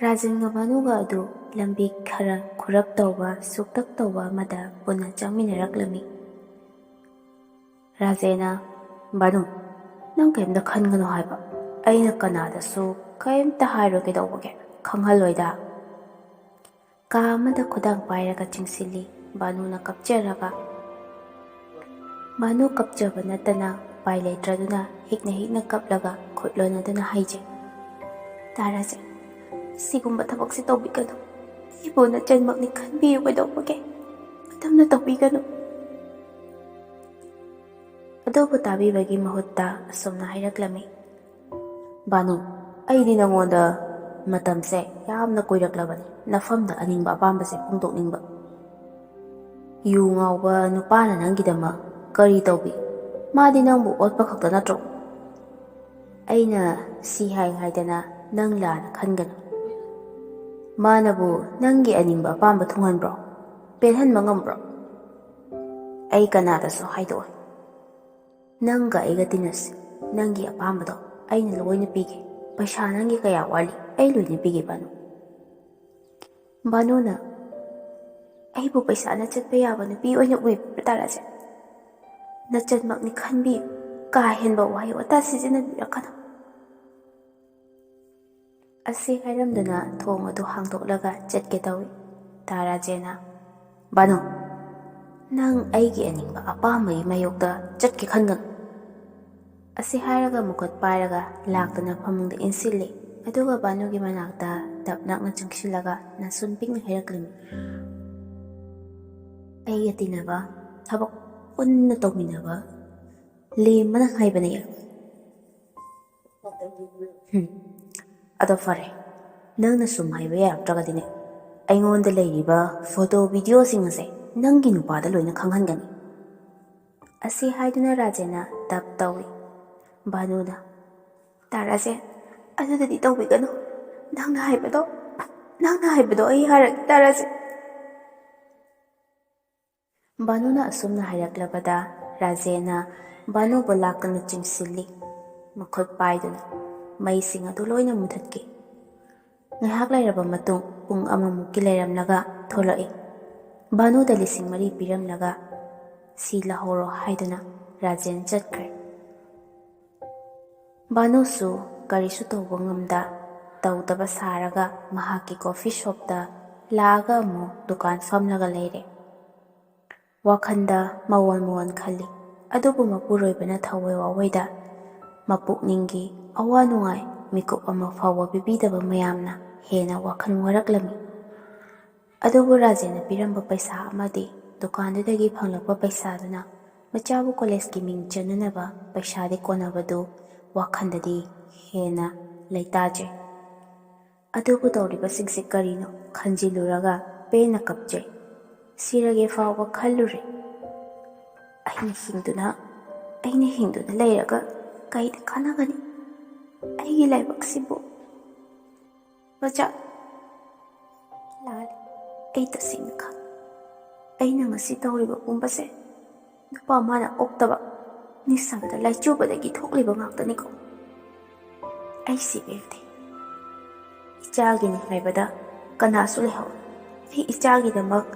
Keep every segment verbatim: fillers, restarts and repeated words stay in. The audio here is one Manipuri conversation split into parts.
ꯔꯥꯖꯦꯟꯒ ꯚꯥꯅꯨꯒ ꯑꯗꯨ ꯂꯝꯕꯤ ꯈꯔ ꯈꯨꯔꯞ ꯇꯧꯕ, ꯁꯨꯛꯇꯛ ꯇꯧꯕ ꯑꯃꯗ ꯄꯨꯟꯅ ꯆꯪꯃꯤꯟꯅꯔꯛꯂꯝꯃꯤ꯫ ꯔꯥꯖꯦꯟꯅ, "ꯚꯥꯅꯨ, ꯅꯪ ꯀꯩꯝꯇ ꯈꯟꯒꯅꯨ ꯍꯥꯏꯕ꯫ ꯑꯩꯅ ꯀꯅꯥꯗꯁꯨ ꯀꯩꯝꯇ ꯍꯥꯏꯔꯣꯏ, ꯀꯩꯗꯧꯕꯒꯦ? ꯈꯪꯍꯜꯂꯣꯏꯗ"꯫ ꯀꯥ ꯑꯃꯗ ꯈꯨꯗꯥꯡ ꯄꯥꯏꯔꯒ ꯆꯤꯡꯁꯤꯜꯂꯤ꯫ ꯚꯥꯅꯨꯅ ꯀꯞꯆꯔꯒ, ꯚꯥꯅꯨ ꯀꯞꯆꯕ ꯅꯠꯇꯅ ꯎꯄꯥꯏ ꯂꯩꯇ꯭ꯔꯗꯨꯅ ꯍꯤꯛꯅ ꯍꯤꯛꯅ ꯀꯞꯂꯒ ꯈꯨꯠ ꯂꯣꯟꯅꯗꯨꯅ ꯍꯥꯏꯖꯩ, "ꯇꯥ ꯔꯥꯖꯦꯟ, ꯁꯤꯒꯨꯝꯕ ꯊꯕꯛꯁꯤ ꯇꯧꯕꯤꯒꯅꯨ꯫ ꯑꯩꯕꯨ ꯅꯆꯟꯃꯛꯅꯤ ꯈꯟꯕꯤꯌꯨ, ꯀꯩꯗꯧꯕꯒꯦ? ꯑꯗꯨꯝꯅ ꯇꯧꯕꯤꯒꯅꯨ"꯫ ꯑꯗꯨꯕꯨ ꯇꯥꯕꯤꯕꯒꯤ ꯃꯍꯨꯠꯇ ꯑꯁꯨꯝꯅ ꯍꯥꯏꯔꯛꯂꯝꯃꯤ, "ꯚꯥꯅꯨ, ꯑꯩꯗꯤ ꯅꯉꯣꯟꯗ ꯃꯇꯝꯁꯦ ꯌꯥꯝꯅ ꯀꯨꯏꯔꯛꯂꯕꯅꯤ ꯅꯐꯝꯗ ꯑꯅꯤꯡꯕ ꯑꯄꯥꯝꯕꯁꯦ ꯐꯣꯡꯗꯣꯛꯅꯤꯡꯕ꯫ ꯌꯨ ꯉꯥꯎꯕ ꯅꯨꯄꯥꯅ ꯅꯪꯒꯤꯗꯃꯛ ꯀꯔꯤ ꯇꯧꯕꯤ? ꯃꯥꯗꯤ ꯅꯪꯕꯨ ꯑꯣꯠꯄ ꯈꯛꯇ ꯅꯠꯇ꯭ꯔꯣ? ꯑꯩꯅ ꯁꯤ ꯍꯥꯏ ꯍꯥꯏꯗꯅ ꯅꯪ ꯂꯥꯟꯅ ꯈꯟꯒꯅꯨ꯫ ꯃꯥꯅꯕꯨ ꯅꯪꯒꯤ ꯑꯅꯤꯡꯕ ꯑꯄꯥꯝꯕ ꯊꯨꯡꯍꯟꯕ꯭ꯔꯣ? ꯄꯦꯜꯍꯟꯕ ꯉꯝꯕ꯭ꯔꯣ? ꯑꯩ ꯀꯅꯥꯗꯁꯨ ꯍꯥꯏꯗꯣꯛꯑꯣꯏ꯫ ꯅꯪꯒ ꯑꯩꯒ ꯇꯤꯟꯅꯁꯤ꯫ ꯅꯪꯒꯤ ꯑꯄꯥꯝꯕꯗꯣ ꯑꯩꯅ ꯂꯣꯏꯅ ꯄꯤꯒꯦ꯫ ꯄꯩꯁꯥ ꯅꯪꯒꯤ ꯀꯌꯥ ꯋꯥꯠꯂꯤ, ꯑꯩ ꯂꯣꯏꯅ ꯄꯤꯒꯦ, ꯚꯥꯅꯨ"꯫ ꯚꯥꯅꯨꯅ, "ꯑꯩꯕꯨ ꯄꯩꯁꯥꯅ ꯆꯠꯄ ꯌꯥꯕ ꯅꯨꯄꯤ ꯑꯣꯏꯅ ꯎꯕꯤꯕ꯭ꯔꯥ, ꯇꯥ ꯔꯥꯖꯦꯟ? ꯅꯆꯟꯃꯛꯅꯤ ꯈꯟꯕꯤꯌꯨ꯫ ꯀꯥ ꯍꯦꯟꯕ ꯋꯥꯍꯩ ꯋꯥꯇꯥ ꯁꯤꯖꯤꯟꯅꯕꯤꯔꯛꯀꯅꯨ"꯫ ꯑꯁꯤ ꯍꯥꯏꯔꯝꯗꯨꯅ ꯊꯣꯡ ꯑꯗꯨ ꯍꯥꯡꯗꯣꯛꯂꯒ ꯆꯠꯀꯦ ꯇꯧꯏ꯫ ꯇꯥ ꯔꯥꯖꯦꯟꯅ, "ꯚꯥꯅꯨ, ꯅꯪ ꯑꯩꯒꯤ ꯑꯅꯤꯡꯕ ꯑꯄꯥꯝꯕꯒꯤ ꯃꯥꯌꯣꯛꯇ ꯆꯠꯀꯦ ꯈꯟꯒꯅꯨ"꯫ ꯑꯁꯤ ꯍꯥꯏꯔꯒ ꯃꯈꯨꯠ ꯄꯥꯏꯔꯒ ꯂꯥꯛꯇꯨꯅ ꯐꯃꯨꯡꯗ ꯏꯟꯁꯤꯜꯂꯤ꯫ ꯑꯗꯨꯒ ꯚꯥꯅꯨꯒꯤ ꯃꯅꯥꯛꯇ ꯇꯞ ꯅꯛꯅ ꯆꯪꯁꯤꯜꯂꯒ ꯅꯥꯁꯨꯟ ꯄꯤꯛꯅ ꯍꯥꯏꯔꯛꯂꯝꯃꯤ, "ꯑꯩꯒ ꯇꯤꯟꯅꯕ, ꯊꯕꯛ ꯄꯨꯟꯅ ꯇꯧꯃꯤꯟꯅꯕ ꯂꯦꯝꯕꯅ ꯉꯥꯏꯕꯅ ꯌꯥꯔꯣꯏ"꯫ ꯍꯨꯝ꯫ "ꯑꯗꯣ ꯐꯔꯦ, ꯅꯪꯅ ꯁꯨꯝ ꯍꯥꯏꯕ ꯌꯥꯔꯛꯇ꯭ꯔꯒꯗꯤꯅꯦ, ꯑꯩꯉꯣꯟꯗ ꯂꯩꯔꯤꯕ ꯐꯣꯇꯣ ꯚꯤꯗꯤꯑꯣꯁꯤꯡ ꯑꯁꯦ ꯅꯪꯒꯤ ꯅꯨꯄꯥꯗ ꯂꯣꯏꯅ ꯈꯪꯍꯟꯒꯅꯤ"꯫ ꯑꯁꯤ ꯍꯥꯏꯗꯨꯅ ꯔꯥꯖꯦꯟꯅ ꯇꯞ ꯇꯧꯏ꯫ ꯚꯥꯅꯨꯅ, "ꯇꯥ ꯔꯥꯖꯦꯟ, ꯑꯗꯨꯗꯗꯤ ꯇꯧꯕꯤꯒꯅꯨ꯫ ꯅꯪꯅ ꯍꯥꯏꯕꯗꯣ, ꯅꯪꯅ ꯍꯥꯏꯕꯗꯣ ꯑꯩ ꯍꯥꯏꯔꯒꯦ, ꯇꯥ ꯔꯥꯖꯦꯟ"꯫ ꯚꯥꯅꯨꯅ ꯑꯁꯨꯝꯅ ꯍꯥꯏꯔꯛꯂꯕꯗ ꯔꯥꯖꯦꯟꯅ ꯚꯥꯅꯨꯕꯨ ꯂꯥꯛꯇꯨꯅ ꯆꯤꯡꯁꯤꯜꯂꯤ꯫ ꯃꯈꯨꯠ ꯄꯥꯏꯗꯨꯅ ꯃꯩꯁꯤꯡ ꯑꯗꯨ ꯂꯣꯏꯅ ꯃꯨꯊꯠꯈꯤ꯫ ꯉꯥꯏꯍꯥꯛ ꯂꯩꯔꯕ ꯃꯇꯨꯡ ꯄꯨꯡ ꯑꯃꯃꯨꯛꯀꯤ ꯂꯩꯔꯝꯂꯒ ꯊꯣꯛꯂꯛꯏ꯫ ꯚꯥꯅꯨꯗ ꯂꯤꯁꯤꯡ ꯃꯔꯤ ꯄꯤꯔꯝꯂꯒ ꯁꯤ ꯂꯧꯍꯧꯔꯣ ꯍꯥꯏꯗꯨꯅ ꯔꯥꯖꯦꯟ ꯆꯠꯈ꯭ꯔꯦ꯫ ꯚꯥꯅꯨꯁꯨ ꯀꯔꯤꯁꯨ ꯇꯧꯕ ꯉꯝꯗ ꯇꯧꯗꯕ ꯁꯥꯔꯒ ꯃꯍꯥꯛꯀꯤ ꯀꯣꯐꯤ ꯁꯣꯞꯇ ꯂꯥꯛꯑꯒ ꯑꯃꯨꯛ ꯗꯨꯀꯥꯟ ꯐꯝꯂꯒ ꯂꯩꯔꯦ꯫ ꯋꯥꯈꯜꯗ ꯃꯑꯣꯟ ꯃꯑꯣꯟ ꯈꯜꯂꯤ꯫ ꯑꯗꯨꯕꯨ ꯃꯄꯨꯔꯣꯏꯕꯅ ꯊꯋꯥꯏ ꯋꯥꯋꯣꯏꯗ ꯃꯄꯨꯛꯅꯤꯡꯒꯤ ꯑꯋꯥ ꯅꯨꯡꯉꯥꯏ ꯃꯤꯀꯨꯞ ꯑꯃ ꯐꯥꯎꯕ ꯄꯤꯕꯤꯗꯕ ꯃꯌꯥꯝꯅ ꯍꯦꯟꯅ ꯋꯥꯈꯜ ꯋꯥꯔꯛꯂꯝꯃꯤ꯫ ꯑꯗꯨꯕꯨ ꯔꯥꯖꯦꯟꯅ ꯄꯤꯔꯝꯕ ꯄꯩꯁꯥ ꯑꯃꯗꯤ ꯗꯨꯀꯥꯟꯗꯨꯗꯒꯤ ꯐꯪꯂꯛꯄ ꯄꯩꯁꯥꯗꯨꯅ ꯃꯆꯥꯕꯨ ꯀꯣꯂꯦꯖꯀꯤ ꯃꯤꯡ ꯆꯟꯅꯅꯕ ꯄꯩꯁꯥꯗꯤ ꯀꯣꯟꯅꯕꯗꯨ ꯋꯥꯈꯜꯗꯗꯤ ꯍꯦꯟꯅ ꯂꯩꯇꯥꯖꯩ꯫ ꯑꯗꯨꯕꯨ ꯇꯧꯔꯤꯕꯁꯤꯡꯁꯦ ꯀꯔꯤꯅꯣ ꯈꯟꯖꯤꯜꯂꯨꯔꯒ ꯄꯦꯟꯅ ꯀꯞꯆꯩ꯫ ꯁꯤꯔꯒꯦ ꯐꯥꯎꯕ ꯈꯜꯂꯨꯔꯦ꯫ ꯑꯩꯅ ꯍꯤꯡꯗꯨꯅ, ꯑꯩꯅ ꯍꯤꯡꯗꯨꯅ ꯂꯩꯔꯒ ꯀꯩꯗ ꯀꯥꯟꯅꯒꯅꯤ? ꯑꯩꯒꯤ ꯂꯥꯏꯕꯛꯁꯤꯕꯨ꯫ ꯃꯆꯥ, ꯂꯥꯜꯂꯦ꯫ ꯑꯩ ꯇꯁꯦꯡꯅ ꯈꯪꯉꯤ꯫ ꯑꯩꯅ ꯉꯁꯤ ꯇꯧꯔꯤꯕ ꯄꯨꯝꯕꯁꯦ ꯅꯨꯄꯥ ꯃꯥꯅ ꯑꯣꯛꯇꯕ, ꯅꯤꯡꯁꯤꯡꯕꯗ ꯂꯥꯏꯆꯨꯕꯗꯒꯤ ꯊꯣꯛꯂꯤꯕ ꯉꯥꯛꯇꯅꯤꯀꯣ꯫ ꯑꯩ ꯁꯤꯕ ꯌꯥꯗꯦ꯫ ꯏꯆꯥꯒꯤꯅꯤ ꯍꯥꯏꯕꯗ ꯀꯅꯥꯁꯨ ꯂꯩꯍꯧꯔꯣꯏ꯫ ꯑꯩ ꯏꯆꯥꯒꯤꯗꯃꯛ,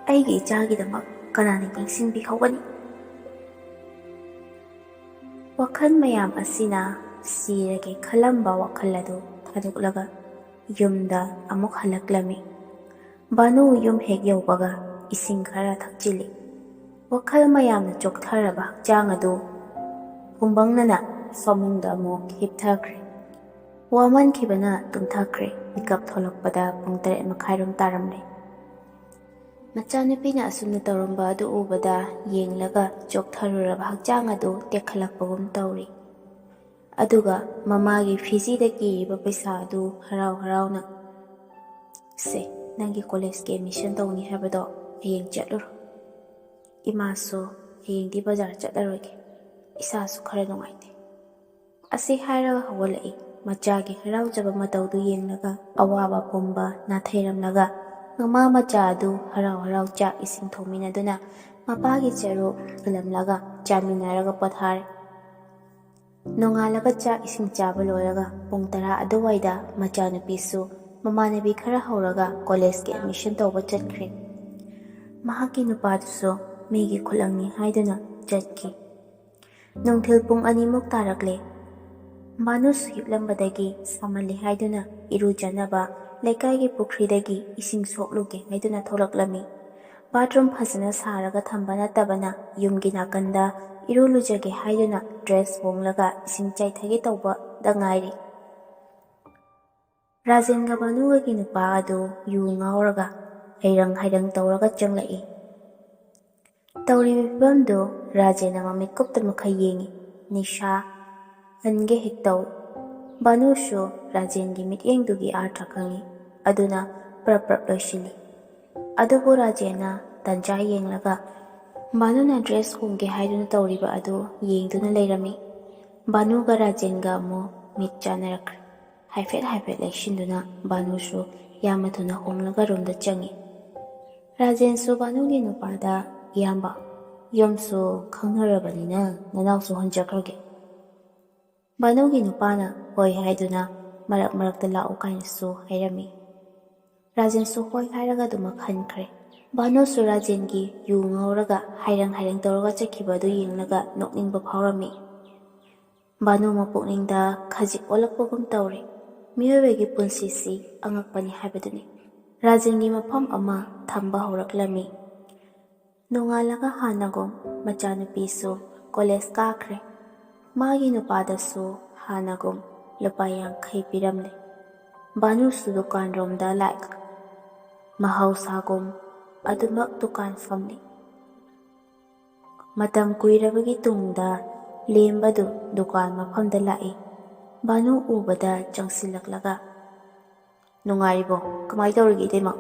ꯑꯩꯒꯤ ꯏꯆꯥꯒꯤꯗꯃꯛ ꯀꯅꯥꯅ ꯌꯦꯡꯁꯤꯟꯕꯤꯍꯧꯒꯅꯤ? ꯋꯥꯈꯜ ꯃꯌꯥꯝ ꯑꯁꯤꯅ ꯁꯤꯔꯒꯦ ꯈꯜꯂꯝꯕ ꯋꯥꯈꯜ ꯑꯗꯨ ꯊꯥꯗꯣꯛꯂꯒ ꯌꯨꯝꯗ ꯑꯃꯨꯛ ꯍꯜꯂꯛꯂꯝꯃꯤ꯫ ꯚꯥꯅꯨ ꯌꯨꯝ ꯍꯦꯛ ꯌꯧꯕꯒ ꯏꯁꯤꯡ ꯈꯔ ꯊꯛꯆꯤꯜꯂꯤ꯫ ꯋꯥꯈꯜ ꯃꯌꯥꯝꯅ ꯆꯣꯛꯊꯔꯕ ꯍꯛꯆꯥꯡ ꯑꯗꯨ ꯐꯨꯝꯕꯪꯅꯅ ꯐꯃꯨꯡꯗ ꯑꯃꯨꯛ ꯍꯤꯞꯊꯈ꯭ꯔꯦ꯫ ꯋꯥꯃꯟꯈꯤꯕꯅ ꯇꯨꯝꯊꯈ꯭ꯔꯦ꯫ ꯃꯤꯀꯞ ꯊꯣꯛꯂꯛꯄꯗ ꯄꯨꯡ ꯇꯔꯦꯠ ꯃꯈꯥꯏꯔꯣꯝ ꯇꯥꯔꯝꯂꯦ꯫ ꯃꯆꯥꯅꯨꯄꯤꯅ ꯑꯁꯨꯝꯅ ꯇꯧꯔꯝꯕ ꯑꯗꯨ ꯎꯕꯗ ꯌꯦꯡꯂꯒ ꯆꯣꯛꯊꯔꯨꯔꯕ ꯍꯛꯆꯥꯡ ꯑꯗꯨ ꯇꯦꯛꯈꯠꯂꯛꯄꯒꯨꯝ ꯇꯧꯔꯤ꯫ ꯑꯗꯨꯒ ꯃꯃꯥꯒꯤ ꯐꯤꯖꯤꯗ ꯀꯤꯔꯤꯕ ꯄꯩꯁꯥ ꯑꯗꯨ ꯍꯔꯥꯎ ꯍꯔꯥꯎꯅ, "ꯁꯦ, ꯅꯪꯒꯤ ꯀꯣꯂꯦꯖꯀꯤ ꯑꯦꯗꯃꯤꯁꯟ ꯇꯧꯅꯤ ꯍꯥꯏꯕꯗꯣ ꯍꯌꯦꯡ ꯆꯠꯂꯨꯔꯣ꯫ ꯏꯃꯥꯁꯨ ꯍꯌꯦꯡꯗꯤ ꯕꯖꯥꯔ ꯆꯠꯂꯔꯣꯏꯒꯦ꯫ ꯏꯁꯥꯁꯨ ꯈꯔ ꯅꯨꯡꯉꯥꯏꯇꯦ"꯫ ꯑꯁꯤ ꯍꯥꯏꯔꯒ ꯍꯧꯒꯠꯂꯛꯏ꯫ ꯃꯆꯥꯒꯤ ꯍꯔꯥꯎꯖꯕ ꯃꯇꯧꯗꯨ ꯌꯦꯡꯂꯒ ꯑꯋꯥꯕ ꯄꯨꯝꯕ ꯅꯥꯊꯩꯔꯝꯂꯒ ꯃꯃꯥ ꯃꯆꯥ ꯑꯗꯨ ꯍꯔꯥꯎ ꯍꯔꯥꯎ ꯆꯥꯛ ꯏꯁꯤꯡ ꯊꯣꯡꯃꯤꯟꯅꯗꯨꯅ ꯃꯄꯥꯒꯤ ꯆꯔꯨ ꯊꯤꯜꯂꯝꯂꯒ ꯆꯥꯃꯤꯟꯅꯔꯒ ꯄꯣꯊꯥꯔꯦ꯫ ꯅꯣꯡꯉꯥꯜꯂꯒ ꯆꯥꯛ ꯏꯁꯤꯡ ꯆꯥꯕ ꯂꯣꯏꯔꯒ ꯄꯨꯡ ꯇꯔꯥ ꯑꯗꯨꯋꯥꯏꯗ ꯃꯆꯥꯅꯨꯄꯤꯁꯨ ꯃꯃꯥꯟꯅꯕꯤ ꯈꯔ ꯍꯧꯔꯒ ꯀꯣꯂꯦꯖꯀꯤ ꯑꯦꯗꯃꯤꯁꯟ ꯇꯧꯕ ꯆꯠꯈ꯭ꯔꯦ꯫ ꯃꯍꯥꯛꯀꯤ ꯅꯨꯄꯥꯗꯨꯁꯨ ꯃꯤꯒꯤ ꯈꯨꯂꯪꯅꯤ ꯍꯥꯏꯗꯨꯅ ꯆꯠꯈꯤ꯫ ꯅꯨꯡꯊꯤꯜ ꯄꯨꯡ ꯑꯅꯤꯃꯨꯛ ꯇꯥꯔꯛꯂꯦ꯫ ꯚꯥꯅꯨꯁꯨ ꯍꯤꯞꯂꯝꯕꯗꯒꯤ ꯁꯥꯃꯜꯂꯦ ꯍꯥꯏꯗꯨꯅ ꯏꯔꯨꯖꯅꯕ ꯂꯩꯀꯥꯏꯒꯤ ꯄꯨꯈ꯭ꯔꯤꯗꯒꯤ ꯏꯁꯤꯡ ꯁꯣꯛꯂꯨꯒꯦ ꯍꯥꯏꯗꯨꯅ ꯊꯣꯛꯂꯛꯂꯝꯃꯤ꯫ ꯕꯥꯊꯔꯨꯝ ꯐꯖꯅ ꯁꯥꯔꯒ ꯊꯝꯕ ꯅꯠꯇꯕꯅ ꯌꯨꯝꯒꯤ ꯅꯥꯀꯟꯗ ꯏꯔꯨ ꯂꯨꯖꯒꯦ ꯍꯥꯏꯗꯨꯅ ꯗ꯭ꯔꯦꯁ ꯍꯣꯡꯂꯒ ꯏꯁꯤꯡ ꯆꯥꯏꯊꯒꯦ ꯇꯧꯕꯗ ꯉꯥꯏꯔꯤ꯫ ꯔꯥꯖꯦꯟꯒ ꯚꯥꯅꯨꯒꯒꯤ ꯅꯨꯄꯥ ꯑꯗꯨ ꯌꯨ ꯉꯥꯎꯔꯒ ꯍꯩꯔꯪ ꯍꯩꯔꯪ ꯇꯧꯔꯒ ꯆꯪꯂꯛꯏ꯫ ꯇꯧꯔꯤꯕ ꯐꯤꯕꯝꯗꯨ ꯔꯥꯖꯦꯟꯅ ꯃꯃꯤꯠ ꯀꯨꯞꯇ ꯃꯈꯩ ꯌꯦꯡꯏ꯫ ꯅꯤꯁꯥ ꯍꯟꯒꯦ ꯍꯦꯛ ꯇꯧꯏ꯫ ꯚꯥꯅꯨꯁꯨ ꯔꯥꯖꯦꯟꯒꯤ ꯃꯤꯠꯌꯦꯡꯗꯨꯒꯤ ꯑꯥꯔꯊ ꯈꯪꯏ꯫ ꯑꯗꯨꯅ ꯄ꯭ꯔꯞ ꯄ꯭ꯔꯞ ꯂꯣꯏꯁꯤꯜꯂꯤ꯫ ꯑꯗꯨꯕꯨ ꯔꯥꯖꯦꯟꯅ ꯇꯟꯖꯥ ꯌꯦꯡꯂꯒ ꯚꯥꯅꯨꯅ ꯗ꯭ꯔꯦꯁ ꯍꯣꯡꯒꯦ ꯍꯥꯏꯗꯨꯅ ꯇꯧꯔꯤꯕ ꯑꯗꯨ ꯌꯦꯡꯗꯨꯅ ꯂꯩꯔꯝꯃꯤ꯫ ꯚꯥꯅꯨꯒ ꯔꯥꯖꯦꯟꯒ ꯑꯃꯨꯛ ꯃꯤꯠ ꯆꯥꯟꯅꯔꯛꯈ꯭ꯔꯦ꯫ ꯍꯥꯏꯐꯦꯠ ꯍꯥꯏꯐꯦꯠ ꯂꯩꯁꯤꯟꯗꯨꯅ ꯚꯥꯅꯨꯁꯨ ꯌꯥꯝꯅ ꯊꯨꯅ ꯍꯣꯡꯂꯒ ꯔꯨꯝꯗ ꯆꯪꯏ꯫ ꯔꯥꯖꯦꯟꯁꯨ ꯚꯥꯅꯨꯒꯤ ꯅꯨꯄꯥꯗ, "ꯏꯌꯥꯝꯕ, ꯌꯨꯝꯁꯨ ꯈꯪꯅꯔꯕꯅꯤꯅ ꯅꯅꯥꯎꯁꯨ ꯍꯟꯖꯈ꯭ꯔꯒꯦ?" ꯚꯥꯅꯨꯒꯤ ꯅꯨꯄꯥꯅ ꯍꯣꯏ ꯍꯥꯏꯗꯨꯅ ꯃꯔꯛ ꯃꯔꯛꯇ ꯂꯥꯛꯎ ꯀꯥꯏꯅꯁꯨ ꯍꯥꯏꯔꯝꯃꯤ꯫ ꯔꯥꯖꯦꯟꯁꯨ ꯍꯣꯏ ꯍꯥꯏꯔꯒ ꯑꯗꯨꯃꯛ ꯍꯟꯈ꯭ꯔꯦ꯫ ꯚꯥꯅꯨꯁꯨ ꯔꯥꯖꯦꯟꯒꯤ ꯌꯨ ꯉꯧꯔꯒ ꯍꯥꯏꯔꯪ ꯍꯥꯏꯔꯪ ꯇꯧꯔꯒ ꯆꯠꯈꯤꯕ ꯑꯗꯨ ꯌꯦꯡꯂꯒ ꯅꯣꯛꯅꯤꯡꯕ ꯐꯥꯎꯔꯝꯃꯤ꯫ ꯚꯥꯅꯨ ꯃꯄꯨꯛꯅꯤꯡꯗ ꯈꯖꯤꯛ ꯑꯣꯜꯂꯛꯄꯒꯨꯝ ꯇꯧꯔꯦ꯫ ꯃꯤꯑꯣꯏꯕꯒꯤ ꯄꯨꯟꯁꯤꯁꯤ ꯑꯉꯛꯄꯅꯤ ꯍꯥꯏꯕꯗꯨꯅꯤ꯫ ꯔꯥꯖꯦꯟꯒꯤ ꯃꯐꯝ ꯑꯃ ꯊꯝꯕ ꯍꯧꯔꯛꯂꯝꯃꯤ꯫ ꯅꯣꯡꯉꯥꯜꯂꯒ ꯍꯥꯟꯅꯒꯨꯝ ꯃꯆꯥꯅꯨꯄꯤꯁꯨ ꯀꯣꯂꯦꯖ ꯀꯥꯈ꯭ꯔꯦ꯫ ꯃꯥꯒꯤ ꯅꯨꯄꯥꯗꯁꯨ ꯍꯥꯟꯅꯒꯨꯝ ꯂꯨꯄꯥ ꯌꯥꯡꯈꯩ ꯄꯤꯔꯝꯂꯦ꯫ ꯚꯥꯅꯨꯁꯨ ꯗꯨꯀꯥꯟꯔꯣꯝꯗ ꯂꯥꯛꯏ꯫ ꯃꯍꯧꯁꯥꯒꯨꯝ ꯑꯗꯨꯃꯛ ꯗꯨꯀꯥꯟ ꯐꯝꯂꯤ꯫ ꯃꯇꯝ ꯀꯨꯏꯔꯕꯒꯤ ꯇꯨꯡꯗ ꯂꯦꯝꯕꯗꯨ ꯗꯨꯀꯥꯟ ꯃꯐꯝꯗ ꯂꯥꯛꯏ꯫ ꯚꯥꯅꯨ ꯎꯕꯗ ꯆꯪꯁꯤꯜꯂꯛꯂꯒ, "ꯅꯨꯡꯉꯥꯏꯔꯤꯕꯣ? ꯀꯃꯥꯏ ꯇꯧꯔꯤꯒꯦ, ꯏꯇꯩꯃ?"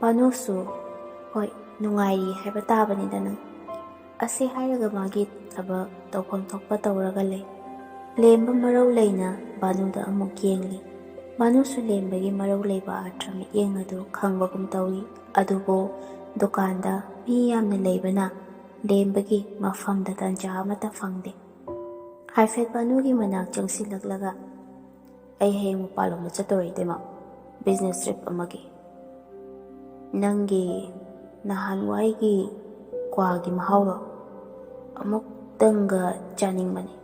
ꯚꯥꯅꯨꯁꯨ, "ꯍꯣꯏ, ꯅꯨꯡꯉꯥꯏꯔꯤ ꯍꯥꯏꯕ ꯇꯥꯕꯅꯤꯗꯅ"꯫ ꯑꯁꯤ ꯍꯥꯏꯔꯒ ꯃꯥꯒꯤ ꯊꯕꯛ ꯇꯧꯐꯝ ꯊꯣꯛꯄ ꯇꯧꯔꯒ ꯂꯩ꯫ ꯂꯦꯝꯕ ꯃꯔꯧ ꯂꯩꯅ ꯚꯥꯅꯨꯗ ꯑꯃꯨꯛ ꯌꯦꯡꯂꯤ꯫ ꯚꯥꯅꯨꯁꯨ ꯂꯦꯝꯕꯒꯤ ꯃꯔꯧ ꯂꯩꯕ ꯑꯥꯔꯊ ꯃꯤꯠꯌꯦꯡ ꯑꯗꯨ ꯈꯪꯕꯒꯨꯝ ꯇꯧꯏ꯫ ꯑꯗꯨꯕꯨ ꯗꯨꯀꯥꯟꯗ ꯃꯤ ꯌꯥꯝꯅ ꯂꯩꯕꯅ ꯂꯦꯝꯕꯒꯤ ꯃꯐꯝꯗ ꯇꯟꯖꯥ ꯑꯃꯠꯇ ꯐꯪꯗꯦ꯫ ꯍꯥꯏꯐꯦꯠ ꯕꯥꯅꯨꯒꯤ ꯃꯅꯥꯛ ꯆꯪꯁꯤꯜꯂꯛꯂꯒ, "ꯑꯩ ꯍꯌꯦꯡ ꯃꯄꯥꯟꯂꯣꯝꯗ ꯆꯠꯇꯣꯔꯦ, ꯏꯇꯩꯃ, ꯕꯤꯖꯤꯅꯦꯁ ꯇ꯭ꯔꯤꯞ ꯑꯃꯒꯤ꯫ ꯅꯪꯒꯤ ꯅꯍꯥꯟꯋꯥꯏꯒꯤ ꯀ꯭ꯋꯥꯒꯤ ꯃꯍꯥꯎꯗꯣ ꯑꯃꯨꯛꯇꯪꯒ ꯆꯥꯅꯤꯡꯕꯅꯤ꯫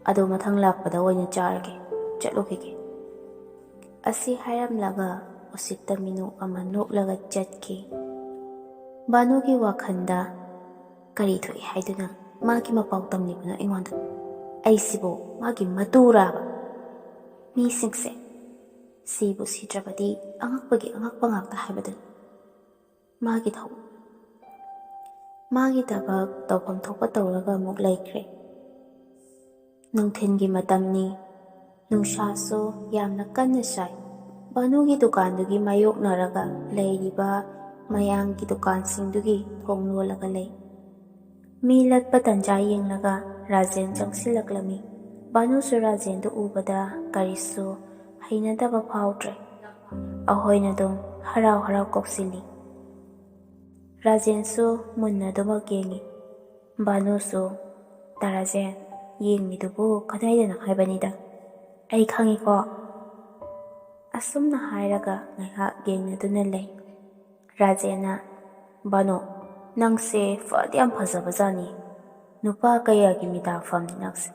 ꯑꯗꯣ ꯃꯊꯪ ꯂꯥꯛꯄꯗ ꯑꯣꯏꯅ ꯆꯥꯔꯒꯦ꯫ ꯆꯠꯂꯨꯈꯤꯒꯦ꯫" ꯑꯁꯤ ꯍꯥꯏꯔꯝꯂꯒ ꯎꯁꯤꯠꯇ ꯃꯤꯅꯣꯛ ꯑꯃ ꯅꯣꯛꯂꯒ ꯆꯠꯈꯤ꯫ ꯕꯥꯅꯨꯒꯤ ꯋꯥꯈꯜꯗ, "ꯀꯔꯤ ꯊꯣꯛꯏ ꯍꯥꯏꯗꯨꯅ ꯃꯥꯒꯤ ꯃꯄꯥꯎ ꯇꯝꯂꯤꯕꯅꯣ ꯑꯩꯉꯣꯟꯗ? ꯑꯩꯁꯤꯕꯨ ꯃꯥꯒꯤ ꯃꯇꯨꯔꯥꯕ? ꯃꯤꯁꯤꯡꯁꯦ ꯁꯤꯕꯨ ꯁꯤꯗ꯭ꯔꯕꯗꯤ ꯑꯉꯛꯄꯒꯤ ꯑꯉꯛꯄ ꯉꯥꯛꯇ ꯍꯥꯏꯕꯗꯨꯅꯤ꯫ ꯃꯥꯒꯤ ꯊꯕꯛ, ꯃꯥꯒꯤ ꯊꯕꯛ ꯇꯧꯐꯝ ꯊꯣꯛꯄ ꯇꯧꯔꯒ ꯑꯃꯨꯛ ꯂꯩꯈ꯭ꯔꯦ꯫" ꯅꯨꯡꯊꯤꯜꯒꯤ ꯃꯇꯝꯅꯤ꯫ ꯅꯨꯡꯁꯥꯁꯨ ꯌꯥꯝꯅ ꯀꯟꯅ ꯁꯥꯏ꯫ ꯕꯥꯅꯨꯒꯤ ꯗꯨꯀꯥꯟꯗꯨꯒꯤ ꯃꯥꯌꯣꯛꯅꯔꯒ ꯂꯩꯔꯤꯕ ꯃꯌꯥꯡꯒꯤ ꯗꯨꯀꯥꯟꯁꯤꯡꯗꯨꯒꯤ ꯊꯣꯡ ꯂꯣꯜꯂꯒ ꯂꯩ꯫ ꯃꯤ ꯂꯠꯄ ꯇꯟꯖꯥ ꯌꯦꯡꯂꯒ ꯔꯥꯖꯦꯟ ꯆꯪꯁꯤꯜꯂꯛꯂꯝꯃꯤ꯫ ꯕꯥꯅꯨꯁꯨ ꯔꯥꯖꯦꯟꯗꯨ ꯎꯕꯗ ꯀꯔꯤꯁꯨ ꯍꯩꯅꯗꯕ ꯐꯥꯎꯗ꯭ꯔꯦ꯫ ꯑꯍꯣꯏꯅ ꯑꯗꯨꯝ ꯍꯔꯥꯎ ꯍꯔꯥꯎ ꯀꯧꯁꯤꯜꯂꯤ꯫ ꯔꯥꯖꯦꯟꯁꯨ ꯃꯨꯟꯅ ꯑꯗꯨꯃꯛ ꯌꯦꯡꯉꯤ꯫ ꯕꯥꯅꯨꯁꯨ, "ꯇꯥ ꯔꯥꯖꯦꯟ, ꯌꯦꯡꯂꯤꯗꯨꯕꯨ ꯀꯗꯥꯏꯗꯅꯣ ꯍꯥꯏꯕꯅꯤꯗ꯫ ꯑꯩ ꯈꯪꯉꯤꯀꯣ꯫" ꯑꯁꯨꯝꯅ ꯍꯥꯏꯔꯒ ꯉꯥꯏꯍꯥꯛ ꯌꯦꯡꯅꯗꯨꯅ ꯂꯩ꯫ ꯔꯥꯖꯦꯟꯅ, "ꯕꯥꯅꯨ, ꯅꯪꯁꯦ ꯐꯗꯤ ꯌꯥꯝ ꯐꯖꯕꯖꯥꯠꯅꯤ꯫ ꯅꯨꯄꯥ ꯀꯌꯥꯒꯤ ꯃꯤꯇꯥ ꯐꯝꯅꯤ ꯅꯪꯁꯦ꯫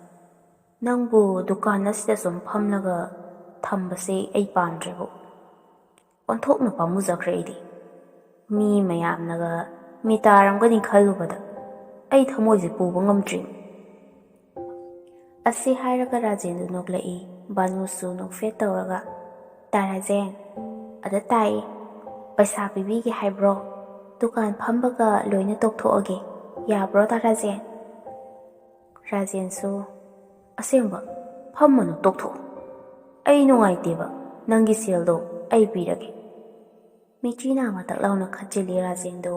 ꯅꯪꯕꯨ ꯗꯨꯀꯥꯟ ꯑꯁꯤꯗ ꯁꯨꯝ ꯐꯝꯂꯒ ꯊꯝꯕꯁꯦ ꯑꯩ ꯄꯥꯝꯗ꯭ꯔꯦꯕꯨ꯫ ꯑꯣꯟꯊꯣꯛꯅ ꯄꯥꯝꯃꯨꯖꯈ꯭ꯔꯦ ꯑꯩꯗꯤ꯫ ꯃꯤ ꯃꯌꯥꯝꯅꯒ ꯃꯤꯇꯥꯔꯝꯒꯅꯤ ꯈꯜꯂꯨꯕꯗ ꯑꯩ ꯊꯃꯣꯏꯁꯦ ꯄꯨꯕ ꯉꯝꯗ꯭ꯔꯤ꯫" ꯑꯁꯤ ꯍꯥꯏꯔꯒ ꯔꯥꯖꯦꯟꯗꯨ ꯅꯣꯛꯂꯛꯏ꯫ ꯕꯥꯅꯨꯁꯨ ꯅꯣꯛꯐꯦꯠ ꯇꯧꯔꯒ, "ꯇꯥ ꯔꯥꯖꯦꯟ, ꯑꯗ ꯇꯥꯏ, ꯄꯩꯁꯥ ꯄꯤꯕꯤꯒꯦ ꯍꯥꯏꯕ꯭ꯔꯣ? ꯗꯨꯀꯥꯟ ꯐꯝꯕꯒ ꯂꯣꯏꯅ ꯇꯣꯛꯊꯣꯛꯑꯒꯦ꯫ ꯌꯥꯕ꯭ꯔꯣ, ꯇꯥ ꯔꯥꯖꯦꯟ?" ꯔꯥꯖꯦꯟꯁꯨ, "ꯑꯁꯦꯡꯕ, ꯐꯝꯃꯅꯨ, ꯇꯣꯛꯊꯣꯛꯑꯣ꯫ ꯑꯩ ꯅꯨꯡꯉꯥꯏꯇꯦꯕ, ꯅꯪꯒꯤ ꯁꯦꯜꯗꯣ ꯑꯩ ꯄꯤꯔꯒꯦ꯫" ꯃꯤꯆꯤ ꯅꯥ ꯃꯇꯛ ꯂꯥꯎꯅ ꯈꯠꯆꯤꯜꯂꯤ ꯔꯥꯖꯦꯟꯗꯣ꯫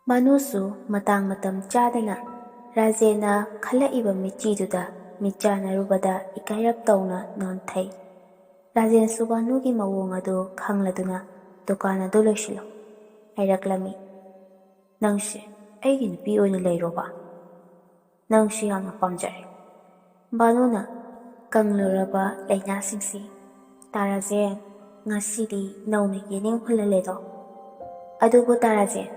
ꯕꯥꯅꯨꯁꯨ ꯃꯇꯥꯡ ꯃꯇꯝ ꯆꯥꯗꯅ ꯔꯥꯖꯦꯟꯅ ꯈꯜꯂꯛꯏꯕ ꯃꯤꯆꯤꯗꯨꯗ ꯃꯤꯠ ꯆꯥꯟꯅꯔꯨꯕꯗ ꯏꯀꯥꯏꯔꯞ ꯇꯧꯅ ꯅꯣꯟꯊꯩ꯫ ꯔꯥꯖꯦꯟꯁꯨ ꯕꯥꯅꯨꯒꯤ ꯃꯑꯣꯡ ꯑꯗꯨ ꯈꯪꯂꯗꯨꯅ, "ꯗꯨꯀꯥꯟ ꯑꯗꯨ ꯂꯣꯏꯁꯤꯜꯂꯣ" ꯍꯥꯏꯔꯛꯂꯝꯃꯤ꯫ "ꯅꯪꯁꯦ ꯑꯩꯒꯤ ꯅꯨꯄꯤ ꯑꯣꯏꯅ ꯂꯩꯔꯣꯕ?" ꯅꯪꯁꯨ ꯌꯥꯝꯅ ꯄꯥꯝꯖꯔꯦ꯫ ꯕꯥꯅꯨꯅ ꯀꯪꯂꯨꯔꯕ ꯂꯩꯅꯥꯁꯤꯡꯁꯤ, "ꯇꯥꯔꯥꯖꯦ, ꯉꯁꯤꯗꯤ ꯅꯧꯅ ꯌꯦꯅꯤꯡ ꯍꯨꯜꯍꯜꯂꯦꯗꯣ꯫ ꯑꯗꯨꯕꯨ ꯇꯥꯔꯥꯖꯦ,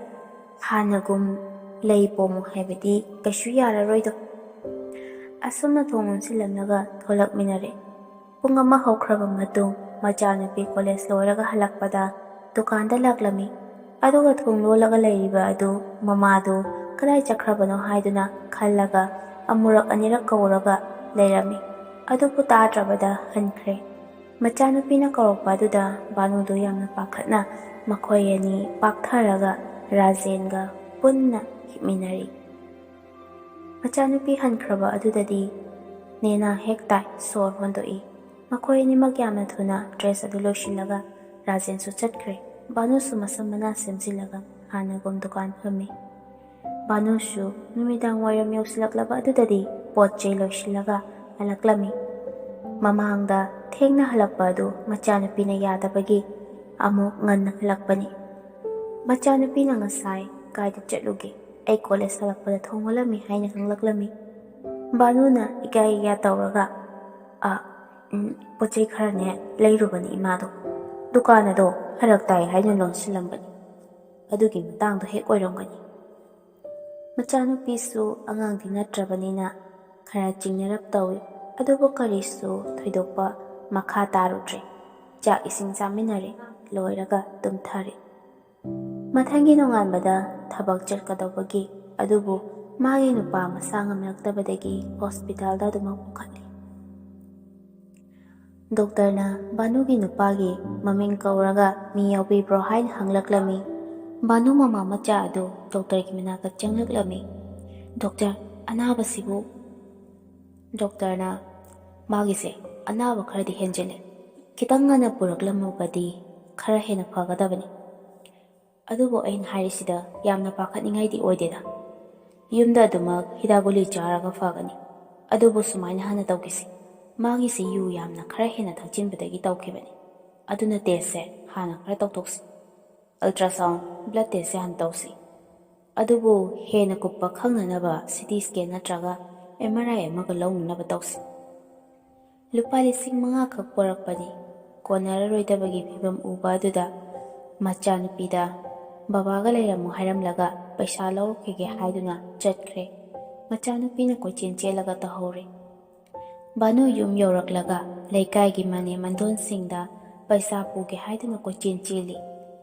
ꯍꯥꯟꯅꯒꯨꯝ ꯂꯩ ꯄꯣꯝꯃꯨ ꯍꯥꯏꯕꯗꯤ ꯀꯩꯁꯨ ꯌꯥꯔꯔꯣꯏꯗꯣ"꯫ ꯑꯁꯨꯝꯅ ꯊꯣꯡ ꯂꯣꯟꯁꯤꯜꯂꯝꯂꯒ ꯊꯣꯛꯂꯛꯃꯤꯟꯅꯔꯦ꯫ ꯄꯨꯡ ꯑꯃ ꯍꯧꯈ꯭ꯔꯕ ꯃꯇꯨꯡ, ꯃꯆꯥꯅꯨꯄꯤ ꯀꯣꯂꯦꯖ ꯂꯣꯏꯔꯒ ꯍꯜꯂꯛꯄꯗ ꯗꯨꯀꯥꯟꯗ ꯂꯥꯛꯂꯝꯃꯤ꯫ ꯑꯗꯨꯒ ꯊꯣꯡ ꯂꯣꯜꯂꯒ ꯂꯩꯔꯤꯕ ꯑꯗꯨ ꯃꯃꯥꯗꯨ ꯀꯗꯥꯏ ꯆꯠꯈ꯭ꯔꯕꯅꯣ ꯍꯥꯏꯗꯨꯅ ꯈꯜꯂꯒ ꯑꯃꯨꯔꯛ ꯑꯅꯤꯔꯛ ꯀꯧꯔꯒ ꯂꯩꯔꯝꯃꯤ꯫ ꯑꯗꯨꯕꯨ ꯇꯥꯗ꯭ꯔꯕꯗ ꯍꯟꯈ꯭ꯔꯦ꯫ ꯃꯆꯥꯅꯨꯄꯤꯅ ꯀꯧꯔꯛꯄ ꯑꯗꯨꯗ ꯕꯥꯅꯨꯗꯨ ꯌꯥꯝꯅ ꯄꯥꯈꯠꯅ ꯃꯈꯣꯏ ꯑꯅꯤ ꯄꯥꯛꯊꯔꯒ ꯔꯥꯖꯦꯟꯒ ꯄꯨꯟꯅ ꯍꯤꯞꯃꯤꯟꯅꯔꯤ꯫ ꯃꯆꯥꯅꯨꯄꯤ ꯍꯟꯈ꯭ꯔꯕ ꯑꯗꯨꯗꯗꯤ ꯅꯦꯅꯥ ꯍꯦꯛ ꯇꯥꯏ, ꯁꯣꯔ ꯍꯣꯟꯗꯣꯛꯏ꯫ ꯃꯈꯣꯏ ꯑꯅꯤꯃꯛ ꯌꯥꯝꯅ ꯊꯨꯅ ꯗ꯭ꯔꯦꯁ ꯑꯗꯨ ꯂꯣꯏꯁꯤꯜꯂꯒ ꯔꯥꯖꯦꯟꯁꯨ ꯆꯠꯈ꯭ꯔꯦ꯫ ꯕꯥꯅꯨꯁꯨ ꯃꯁꯝ ꯃꯅꯥ ꯁꯦꯝꯖꯤꯜꯂꯒ ꯍꯥꯟꯅꯒꯨꯝ ꯗꯨꯀꯥꯟ ꯐꯝꯃꯤ꯫ ꯕꯥꯅꯨꯁꯨ ꯅꯨꯃꯤꯗꯥꯡ ꯋꯥꯏꯔꯝ ꯌꯧꯁꯤꯜꯂꯛꯂꯕ ꯑꯗꯨꯗꯗꯤ ꯄꯣꯠ ꯆꯩ ꯂꯣꯏꯁꯤꯜꯂꯒ ꯍꯜꯂꯛꯂꯝꯃꯤ꯫ ꯃꯃꯥꯡꯗ ꯊꯦꯡꯅ ꯍꯜꯂꯛꯄ ꯑꯗꯨ ꯃꯆꯥꯅꯨꯄꯤꯅ ꯌꯥꯗꯕꯒꯤ ꯑꯃꯨꯛ ꯉꯟꯅ ꯍꯜꯂꯛꯄꯅꯤ꯫ ꯃꯆꯥꯅꯨꯄꯤꯅ ꯉꯁꯥꯏ ꯀꯥꯏꯗ ꯆꯠꯂꯨꯒꯦ? ꯑꯩ ꯀꯣꯂꯦꯖ ꯍꯜꯂꯛꯄꯗ ꯊꯣꯡ ꯂꯣꯜꯂꯝꯃꯤ ꯍꯥꯏꯅ ꯍꯪꯂꯛꯂꯝꯃꯤ꯫ ꯕꯥꯅꯨꯅ ꯏꯀꯥꯏ ꯏꯀꯥꯏ ꯇꯧꯔꯒ, "ꯑ, ꯎꯝ, ꯄꯣꯠ ꯆꯩ ꯈꯔꯅꯦ ꯂꯩꯔꯨꯕꯅꯤ ꯏꯃꯥꯗꯣ꯫ ꯗꯨꯀꯥꯟ ꯑꯗꯣ ꯐꯔꯛ ꯇꯥꯏ ꯍꯥꯏꯅ ꯂꯣꯟꯁꯤꯜꯂꯝꯕꯅꯤ꯫ ꯑꯗꯨꯒꯤ ꯃꯇꯥꯡꯗꯣ ꯍꯦꯛ ꯑꯣꯏꯔꯝꯒꯅꯤ"꯫ ꯃꯆꯥꯅꯨꯄꯤꯁꯨ ꯑꯉꯥꯡꯗꯤ ꯅꯠꯇ꯭ꯔꯕꯅꯤꯅ ꯈꯔ ꯆꯤꯡꯅꯔꯞ ꯇꯧꯏ꯫ ꯑꯗꯨꯕꯨ ꯀꯔꯤꯁꯨ ꯊꯣꯏꯗꯣꯛꯄ ꯃꯈꯥ ꯇꯥꯔꯨꯗ꯭ꯔꯦ꯫ ꯆꯥꯛ ꯏꯁꯤꯡ ꯆꯥꯃꯤꯟꯅꯔꯦ, ꯂꯣꯏꯔꯒ ꯇꯨꯝꯊꯔꯦ꯫ ꯃꯊꯪꯒꯤ ꯅꯣꯡꯉꯥꯟꯕꯗ ꯊꯕꯛ ꯆꯠꯀꯗꯧꯕꯒꯤ, ꯑꯗꯨꯕꯨ ꯃꯥꯒꯤ ꯅꯨꯄꯥ ꯃꯁꯥ ꯉꯝꯂꯛꯇꯕꯗꯒꯤ ꯍꯣꯁꯄꯤꯇꯥꯜꯗ ꯑꯗꯨꯃꯛ ꯄꯨꯈꯠꯂꯤ꯫ ꯗꯣꯛꯇꯔꯅ ꯕꯥꯅꯨꯒꯤ ꯅꯨꯄꯥꯒꯤ ꯃꯃꯤꯡ ꯀꯧꯔꯒ, "ꯃꯤ ꯌꯥꯎꯕꯤꯕ꯭ꯔꯣ?" ꯍꯥꯏꯅ ꯍꯪꯂꯛꯂꯝꯃꯤ꯫ ꯕꯥꯅꯨ ꯃꯃꯥ ꯃꯆꯥ ꯑꯗꯨ ꯗꯣꯛꯇꯔꯒꯤ ꯃꯅꯥꯛꯇ ꯆꯪꯂꯛꯂꯝꯃꯤ꯫ "ꯗꯣꯛꯇꯔ, ꯑꯅꯥꯕꯁꯤꯕꯨ?" ꯗꯣꯛꯇꯔꯅ, "ꯃꯥꯒꯤꯁꯦ ꯑꯅꯥꯕ ꯈꯔꯗꯤ ꯍꯦꯟꯖꯤꯜꯂꯦ꯫ ꯈꯤꯇꯪ ꯉꯟꯅ ꯄꯨꯔꯛꯂꯝꯃꯕꯗꯤ ꯈꯔ ꯍꯦꯟꯅ ꯐꯒꯗꯕꯅꯤ꯫ ꯑꯗꯨꯕꯨ ꯑꯩꯅ ꯍꯥꯏꯔꯤꯁꯤꯗ ꯌꯥꯝꯅ ꯄꯥꯈꯠꯅꯤꯡꯉꯥꯏꯗꯤ ꯑꯣꯏꯗꯦꯗ꯫ ꯌꯨꯝꯗ ꯑꯗꯨꯃꯛ ꯍꯤꯗꯥꯛ ꯒꯨꯂꯤ ꯆꯥꯔꯒ ꯐꯒꯅꯤ꯫ ꯑꯗꯨꯕꯨ ꯁꯨꯃꯥꯏꯅ ꯍꯥꯟꯅ ꯇꯧꯈꯤꯁꯤ꯫ ꯃꯥꯒꯤꯁꯤ ꯌꯨ ꯌꯥꯝꯅ ꯈꯔ ꯍꯦꯟꯅ ꯊꯛꯆꯤꯟꯕꯗꯒꯤ ꯇꯧꯈꯤꯕꯅꯤ꯫ ꯑꯗꯨꯅ ꯇꯦꯁꯁꯦ ꯍꯥꯟꯅ ꯈꯔ ꯇꯧꯊꯣꯛꯁꯤ꯫ ꯑꯜꯇ꯭ꯔꯥꯁꯥꯎꯟ, ꯕ꯭ꯂꯗ ꯇꯦꯁꯁꯦ ꯍꯥꯟꯅ ꯇꯧꯁꯤ"꯫ ꯑꯗꯨꯕꯨ ꯍꯦꯟꯅ ꯀꯨꯞꯄ ꯈꯪꯅꯅꯕ ꯁꯤ ꯇꯤ ꯁ꯭ꯀꯦꯟ ꯅꯠꯇ꯭ꯔꯒ ꯑꯦꯝ ꯑꯥꯔ ꯑꯥꯏ ꯑꯃꯒ ꯂꯧꯅꯅꯕ ꯇꯧꯁꯤ꯫ ꯂꯨꯄꯥ ꯂꯤꯁꯤꯡ ꯃꯉꯥ ꯈꯛ ꯄꯣꯔꯛꯄꯅꯤ꯫ ꯀꯣꯟꯅꯔꯔꯣꯏꯗꯕꯒꯤ ꯐꯤꯕꯝ ꯎꯕ ꯑꯗꯨꯗ ꯃꯆꯥꯅꯨꯄꯤꯗ "ꯕꯕꯥꯒ ꯂꯩꯔꯝꯃꯨ" ꯍꯥꯏꯔꯝꯂꯒ ꯄꯩꯁꯥ ꯂꯧꯔꯛꯈꯤꯒꯦ ꯍꯥꯏꯗꯨꯅ ꯆꯠꯈ꯭ꯔꯦ꯫ ꯃꯆꯥꯅꯨꯄꯤꯅ ꯀꯣꯏꯆꯦꯟ ꯆꯦꯜꯂꯒ ꯇꯧꯍꯧꯔꯦ꯫ ꯚꯥꯅꯨ ꯌꯨꯝ ꯌꯧꯔꯛꯂꯒ ꯂꯩꯀꯥꯏꯒꯤ ꯃꯅꯦꯝ ꯃꯟꯗꯣꯟꯁꯤꯡꯗ ꯄꯩꯁꯥ ꯄꯨꯒꯦ ꯍꯥꯏꯗꯨꯅ ꯀꯣꯏꯆꯦꯟ ꯆꯦꯜꯂꯤ꯫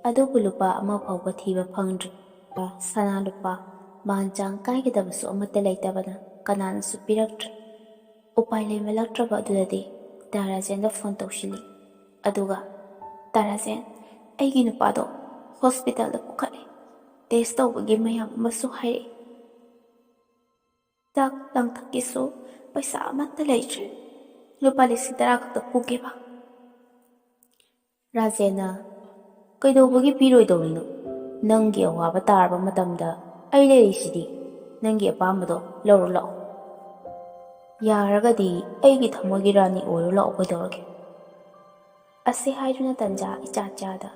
ꯑꯗꯨꯕꯨ ꯂꯨꯄꯥ ꯑꯃ ꯐꯥꯎꯕ ꯊꯤꯕ ꯐꯪꯗ꯭ꯔꯤ꯫ ꯁꯅꯥ ꯂꯨꯄꯥ, ꯃꯥꯟ ꯆꯥꯡ ꯀꯥꯏꯒꯗꯕꯁꯨ ꯑꯃꯠꯇ ꯂꯩꯇꯕꯅ ꯀꯅꯥꯅꯁꯨ ꯄꯤꯔꯛꯇ꯭ꯔꯦ꯫ ꯎꯄꯥꯏ ꯂꯩꯃꯜꯂꯛꯇ꯭ꯔꯕ ꯑꯗꯨꯗꯗꯤ ꯇꯥꯔꯥꯖꯦꯟꯗ ꯐꯣꯟ ꯇꯧꯁꯤꯜꯂꯤ꯫ ꯑꯗꯨꯒ, "ꯇꯥꯔꯥꯖꯦꯟ, ꯑꯩꯒꯤ ꯅꯨꯄꯥꯗꯣ ꯍꯣꯁꯄꯤꯇꯥꯜꯗ ꯄꯨꯈꯠꯂꯦ꯫ ꯇꯦꯁ ꯇꯧꯕꯒꯤ ꯃꯌꯥꯝ ꯑꯃꯁꯨ ꯍꯥꯏꯔꯛꯏ꯫ ꯍꯤꯗꯥꯛ ꯂꯥꯡꯊꯛꯀꯤꯁꯨ ꯄꯩꯁꯥ ꯑꯃꯠꯇ ꯂꯩꯇ꯭ꯔꯦ꯫ ꯂꯨꯄꯥ ꯂꯤꯁꯤꯡ ꯇꯔꯥ ꯈꯛꯇ ꯄꯨꯒꯦꯕ꯫" ꯔꯥꯖꯦꯟꯅ, "ꯀꯩꯗꯧꯕꯒꯤ ꯄꯤꯔꯣꯏꯗꯧꯔꯤꯅꯣ? ꯅꯪꯒꯤ ꯑꯋꯥꯕ ꯇꯥꯔꯕ ꯃꯇꯝꯗ ꯑꯩ ꯂꯩꯔꯤꯁꯤꯗꯤ꯫ ꯅꯪꯒꯤ ꯑꯄꯥꯝꯕꯗꯣ ꯂꯧꯔꯨ ꯂꯥꯛꯑꯣ꯫ ꯌꯥꯔꯒꯗꯤ ꯑꯩꯒꯤ ꯊꯃꯣꯏꯒꯤ ꯔꯥꯅꯤ ꯑꯣꯏꯔꯨ ꯂꯥꯛꯑꯣ, ꯀꯩꯗꯧꯔꯒꯦ?" ꯑꯁꯤ ꯍꯥꯏꯗꯨꯅ ꯇꯟꯖꯥ ꯏꯆꯥ ꯆꯥꯗ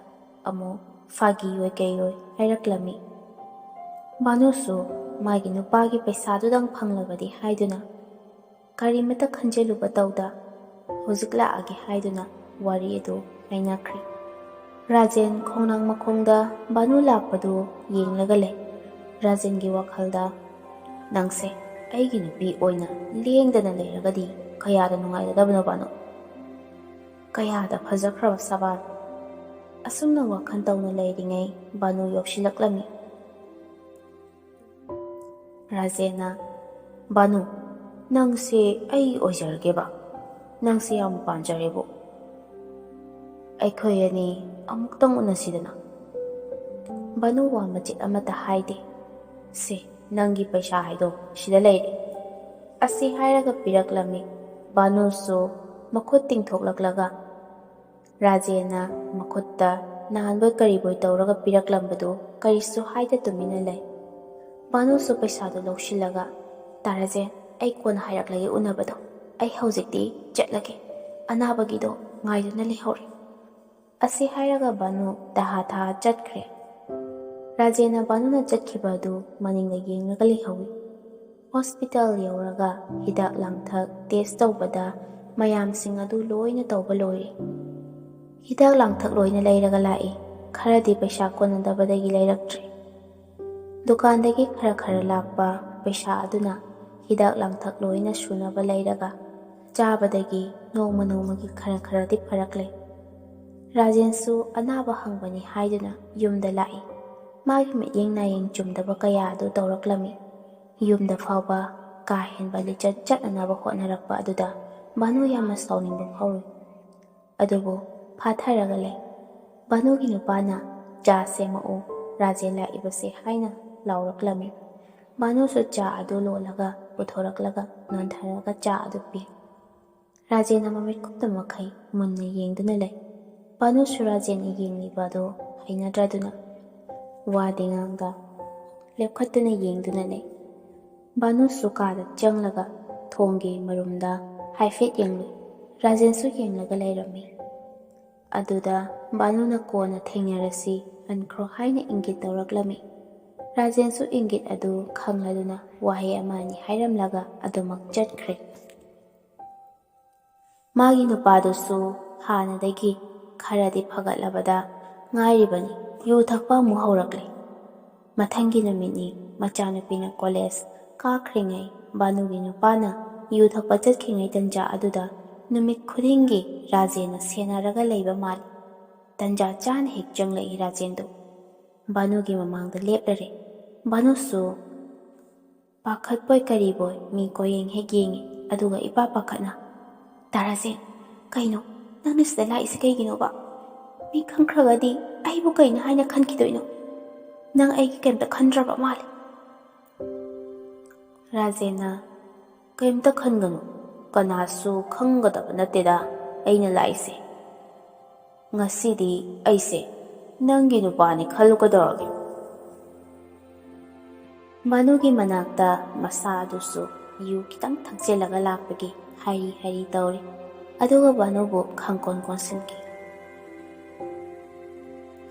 ꯑꯃꯨꯛ ꯐꯥꯒꯤ ꯑꯣꯏ ꯀꯩ ꯑꯣꯏ ꯍꯥꯏꯔꯛꯂꯝꯃꯤ꯫ ꯚꯥꯅꯨꯁꯨ ꯃꯥꯒꯤ ꯅꯨꯄꯥꯒꯤ ꯄꯩꯁꯥꯗꯨꯗꯪ ꯐꯪꯂꯕꯗꯤ ꯍꯥꯏꯗꯨꯅ ꯀꯔꯤꯃꯇ ꯈꯟꯖꯤꯜꯂꯨꯕ ꯇꯧꯗ ꯍꯧꯖꯤꯛ ꯂꯥꯛꯑꯒꯦ ꯍꯥꯏꯗꯨꯅ ꯋꯥꯔꯤ ꯑꯗꯨ ꯍꯥꯏꯅꯈ꯭ꯔꯦ꯫ ꯔꯥꯖꯦꯟ ꯈꯣꯡꯅꯥꯡ ꯃꯈꯣꯡꯗ ꯚꯥꯅꯨ ꯂꯥꯛꯄꯗꯨ ꯌꯦꯡꯂꯒ ꯂꯩ꯫ ꯔꯥꯖꯦꯟꯒꯤ ꯋꯥꯈꯜꯗ, "ꯅꯪꯁꯦ ꯑꯩꯒꯤ ꯅꯨꯄꯤ ꯑꯣꯏꯅ ꯂꯦꯡꯗꯅ ꯂꯩꯔꯒꯗꯤ ꯀꯌꯥꯗ ꯅꯨꯡꯉꯥꯏꯒꯗꯕꯅꯣ ꯚꯥꯅꯨ? ꯀꯌꯥꯗ ꯐꯖꯈ꯭ꯔꯕ ꯁꯕꯥꯟ!" ꯑꯁꯨꯝꯅ ꯋꯥꯈꯜ ꯇꯧꯅ ꯂꯩꯔꯤꯉꯩ ꯚꯥꯅꯨ ꯌꯧꯁꯤꯜꯂꯛꯂꯝꯃꯤ꯫ ꯔꯥꯖꯦꯟꯅ, "ꯚꯥꯅꯨ, ꯅꯪꯁꯦ ꯑꯩ ꯑꯣꯏꯖꯔꯒꯦꯕ꯫ ꯅꯪꯁꯦ ꯌꯥꯝ ꯄꯥꯝꯖꯔꯦꯕꯨ꯫ ꯑꯩꯈꯣꯏ ꯑꯅꯤ ꯑꯃꯨꯛꯇꯪ ꯎꯅꯁꯤꯗꯅ꯫" ꯚꯥꯅꯨ ꯋꯥ ꯃꯆꯦꯠ ꯑꯃꯠꯇ ꯍꯥꯏꯗꯦ꯫ "ꯁꯦ, ꯅꯪꯒꯤ ꯄꯩꯁꯥ ꯍꯥꯏꯗꯣ ꯁꯤꯗ ꯂꯩꯔꯦ꯫" ꯑꯁꯤ ꯍꯥꯏꯔꯒ ꯄꯤꯔꯛꯂꯝꯃꯤ꯫ ꯚꯥꯅꯨꯁꯨ ꯃꯈꯨꯠ ꯇꯤꯡꯊꯣꯛꯂꯛꯂꯒ ꯔꯥꯖꯦꯟꯅ ꯃꯈꯨꯠꯇ ꯅꯍꯥꯟꯕꯣꯏ ꯀꯔꯤꯕꯣꯏ ꯇꯧꯔꯒ ꯄꯤꯔꯛꯂꯝꯕꯗꯨ ꯀꯔꯤꯁꯨ ꯍꯥꯏꯗ ꯇꯨꯃꯤꯟꯅ ꯂꯩ꯫ ꯚꯥꯅꯨꯁꯨ ꯄꯩꯁꯥꯗꯨ ꯂꯧꯁꯤꯜꯂꯒ, "ꯇꯥꯔꯥꯖꯦꯟ, ꯑꯩ ꯀꯣꯟꯅ ꯍꯥꯏꯔꯛꯂꯒꯦ ꯎꯅꯕꯗꯣ꯫ ꯑꯩ ꯍꯧꯖꯤꯛꯇꯤ ꯆꯠꯂꯒꯦ꯫ ꯑꯅꯥꯕꯒꯤꯗꯣ ꯉꯥꯏꯗꯨꯅ ꯂꯩꯍꯧꯔꯦ꯫" ꯑꯁꯤ ꯍꯥꯏꯔꯒ ꯚꯥꯅꯨ ꯇꯍꯥ ꯇꯍꯥ ꯆꯠꯈ꯭ꯔꯦ꯫ ꯔꯥꯖꯦꯟꯅ ꯚꯥꯅꯨꯅ ꯆꯠꯈꯤꯕ ꯑꯗꯨ ꯃꯅꯤꯡꯗ ꯌꯦꯡꯂꯒ ꯂꯩꯍꯧꯏ꯫ ꯍꯣꯁꯄꯤꯇꯥꯜ ꯌꯧꯔꯒ ꯍꯤꯗꯥꯛ ꯂꯥꯡꯊꯛ ꯇꯦꯁ ꯇꯧꯕꯗ ꯃꯌꯥꯝꯁꯤꯡ ꯑꯗꯨ ꯂꯣꯏꯅ ꯇꯧꯕ ꯂꯣꯏꯔꯦ꯫ ꯍꯤꯗꯥꯛ ꯂꯥꯡꯊꯛ ꯂꯣꯏꯅ ꯂꯩꯔꯒ ꯂꯥꯛꯏ꯫ ꯈꯔꯗꯤ ꯄꯩꯁꯥ ꯀꯣꯟꯅꯗꯕꯗꯒꯤ ꯂꯩꯔꯛꯇ꯭ꯔꯦ꯫ ꯗꯨꯀꯥꯟꯗꯒꯤ ꯈꯔ ꯈꯔ ꯂꯥꯛꯄ ꯄꯩꯁꯥ ꯑꯗꯨꯅ ꯍꯤꯗꯥꯛ ꯂꯥꯡꯊꯛ ꯂꯣꯏꯅ ꯁꯨꯅꯕ ꯂꯩꯔꯒ ꯆꯥꯕꯗꯒꯤ ꯅꯣꯡꯃ ꯅꯣꯡꯃꯒꯤ ꯈꯔ ꯈꯔꯗꯤ ꯐꯔꯛꯂꯦ꯫ ꯔꯥꯖꯦꯟꯁꯨ ꯑꯅꯥꯕ ꯍꯪꯕꯅꯤ ꯍꯥꯏꯗꯨꯅ ꯌꯨꯝꯗ ꯂꯥꯛꯏ꯫ ꯃꯥꯒꯤ ꯃꯤꯠꯌꯦꯡ ꯅꯥꯌꯦꯡ ꯆꯨꯝꯗꯕ ꯀꯌꯥ ꯑꯗꯨ ꯇꯧꯔꯛꯂꯝꯃꯤ꯫ ꯌꯨꯝꯗ ꯐꯥꯎꯕ ꯀꯥ ꯍꯦꯟꯕ ꯂꯤꯆꯠ ꯆꯠꯅꯅꯕ ꯍꯣꯠꯅꯔꯛꯄ ꯑꯗꯨꯗ ꯚꯥꯅꯨ ꯌꯥꯝꯅ ꯁꯥꯎꯅꯤꯡꯕ ꯐꯥꯎꯔꯤ꯫ ꯑꯗꯨꯕꯨ ꯐꯥꯊꯔꯒ ꯂꯩ꯫ ꯚꯥꯅꯨꯒꯤ ꯅꯨꯄꯥꯅ "ꯆꯥ ꯁꯦꯝꯃꯛꯎ, ꯔꯥꯖꯦꯟ ꯂꯥꯛꯏꯕꯁꯦ" ꯍꯥꯏꯅ ꯂꯥꯎꯔꯛꯂꯝꯃꯤ꯫ ꯚꯥꯅꯨꯁꯨ ꯆꯥ ꯑꯗꯨ ꯂꯣꯜꯂꯒ ꯄꯨꯊꯣꯔꯛꯂꯒ ꯅꯣꯟꯊꯔꯒ ꯆꯥ ꯑꯗꯨ ꯄꯤ꯫ ꯔꯥꯖꯦꯟꯅ ꯃꯃꯤꯠ ꯀꯨꯞꯇ ꯃꯈꯩ ꯃꯨꯟꯅ ꯌꯦꯡꯗꯨꯅ ꯂꯩ꯫ ꯚꯥꯅꯨꯁꯨ ꯔꯥꯖꯦꯟꯅ ꯌꯦꯡꯂꯤꯕ ꯑꯗꯨ ꯍꯩꯅꯗ꯭ꯔꯗꯨꯅ ꯋꯥꯗꯤ ꯉꯥꯡꯗ ꯂꯦꯞꯈꯠꯇꯨꯅ ꯌꯦꯡꯗꯨꯅ ꯂꯩ꯫ ꯚꯥꯅꯨꯁꯨ ꯀꯥꯗ ꯆꯪꯂꯒ ꯊꯣꯡꯒꯤ ꯃꯔꯨꯝꯗ ꯍꯥꯏꯐꯦꯠ ꯌꯦꯡꯂꯨꯏ꯫ ꯔꯥꯖꯦꯟꯁꯨ ꯌꯦꯡꯂꯒ ꯂꯩꯔꯝꯃꯤ꯫ ꯑꯗꯨꯗ ꯚꯥꯅꯨꯅ "ꯀꯣꯟꯅ ꯊꯦꯡꯅꯔꯁꯤ, ꯍꯟꯈ꯭ꯔꯣ" ꯍꯥꯏꯅ ꯏꯪꯒꯤꯠ ꯇꯧꯔꯛꯂꯝꯃꯤ꯫ ꯔꯥꯖꯦꯟꯁꯨ ꯏꯪꯒꯤꯠ ꯑꯗꯨ ꯈꯪꯂꯗꯨꯅ ꯋꯥꯍꯩ ꯑꯃ ꯑꯅꯤ ꯍꯥꯏꯔꯝꯂꯒ ꯑꯗꯨꯃꯛ ꯆꯠꯈ꯭ꯔꯦ꯫ ꯃꯥꯒꯤ ꯅꯨꯄꯥꯗꯨꯁꯨ ꯍꯥꯟꯅꯗꯒꯤ ꯈꯔꯗꯤ ꯐꯒꯠꯂꯕꯗ ꯉꯥꯏꯔꯤꯕꯅꯤ, ꯌꯨ ꯊꯛꯄ ꯑꯃꯨꯛ ꯍꯧꯔꯛꯂꯦ꯫ ꯃꯊꯪꯒꯤ ꯅꯨꯃꯤꯠꯅꯤ, ꯃꯆꯥꯅꯨꯄꯤꯅ ꯀꯣꯂꯦꯖ ꯀꯥꯈ꯭ꯔꯤꯉꯩ ꯚꯥꯅꯨꯒꯤ ꯅꯨꯄꯥꯅ ꯌꯨ ꯊꯛꯄ ꯆꯠꯈ꯭ꯔꯤꯉꯩ ꯇꯟꯖꯥ ꯑꯗꯨꯗ ꯅꯨꯃꯤꯠ ꯈꯨꯗꯤꯡꯒꯤ ꯔꯥꯖꯦꯟꯅ ꯁꯦꯟꯅꯔꯒ ꯂꯩꯕ ꯃꯥꯜꯂꯤ꯫ ꯇꯟꯖꯥ ꯆꯥꯅ ꯍꯦꯛ ꯆꯪꯂꯛꯏ ꯔꯥꯖꯦꯟꯗꯨ꯫ ꯚꯥꯅꯨꯒꯤ ꯃꯃꯥꯡꯗ ꯂꯦꯞꯂꯔꯦ꯫ ꯚꯥꯅꯨꯁꯨ ꯄꯥꯈꯠꯄꯣꯏ ꯀꯔꯤꯕꯣꯏ ꯃꯤ ꯀꯣꯌꯦꯡ ꯍꯦꯛ ꯌꯦꯡꯉꯤ, ꯑꯗꯨꯒ ꯏꯄꯥ ꯄꯥꯈꯠꯅ, "ꯇꯥ ꯔꯥꯖꯦꯟ, ꯀꯩꯅꯣ? ꯅꯪꯅ ꯁꯤꯗ ꯂꯥꯛꯏꯁꯤ ꯀꯩꯒꯤꯅꯣꯕ? ꯃꯤ ꯈꯪꯈ꯭ꯔꯒꯗꯤ ꯑꯩꯕꯨ ꯀꯩꯅꯣ ꯍꯥꯏꯅ ꯈꯟꯈꯤꯗꯣꯏꯅꯣ? ꯅꯪ ꯑꯩꯒꯤ ꯀꯩꯝꯇ ꯈꯟꯗ꯭ꯔꯕ ꯃꯥꯜꯂꯦ꯫" ꯔꯥꯖꯦꯟꯅ, "ꯀꯩꯝꯇ ꯈꯟꯒꯅꯨ, ꯀꯅꯥꯁꯨ ꯈꯪꯒꯗꯕ ꯅꯠꯇꯦꯗ ꯑꯩꯅ ꯂꯥꯛꯏꯁꯦ꯫ ꯉꯁꯤꯗꯤ ꯑꯩꯁꯦ ꯅꯪꯒꯤ ꯅꯨꯄꯥꯅꯤ ꯈꯜꯂꯨ ꯀꯩꯗꯧꯔꯒꯦ?" ꯚꯥꯅꯨꯒꯤ ꯃꯅꯥꯛꯇ ꯃꯁꯥ ꯑꯗꯨꯁꯨ ꯌꯨ ꯈꯤꯇꯪ ꯊꯛꯆꯤꯜꯂꯒ ꯂꯥꯛꯄꯒꯤ ꯍꯥꯏꯔꯤ ꯍꯥꯏꯔꯤ ꯇꯧꯔꯤ꯫ ꯑꯗꯨꯒ ꯚꯥꯅꯨꯕꯨ ꯈꯪꯀꯣꯟ ꯀꯣꯟꯁꯤꯟꯈꯤ꯫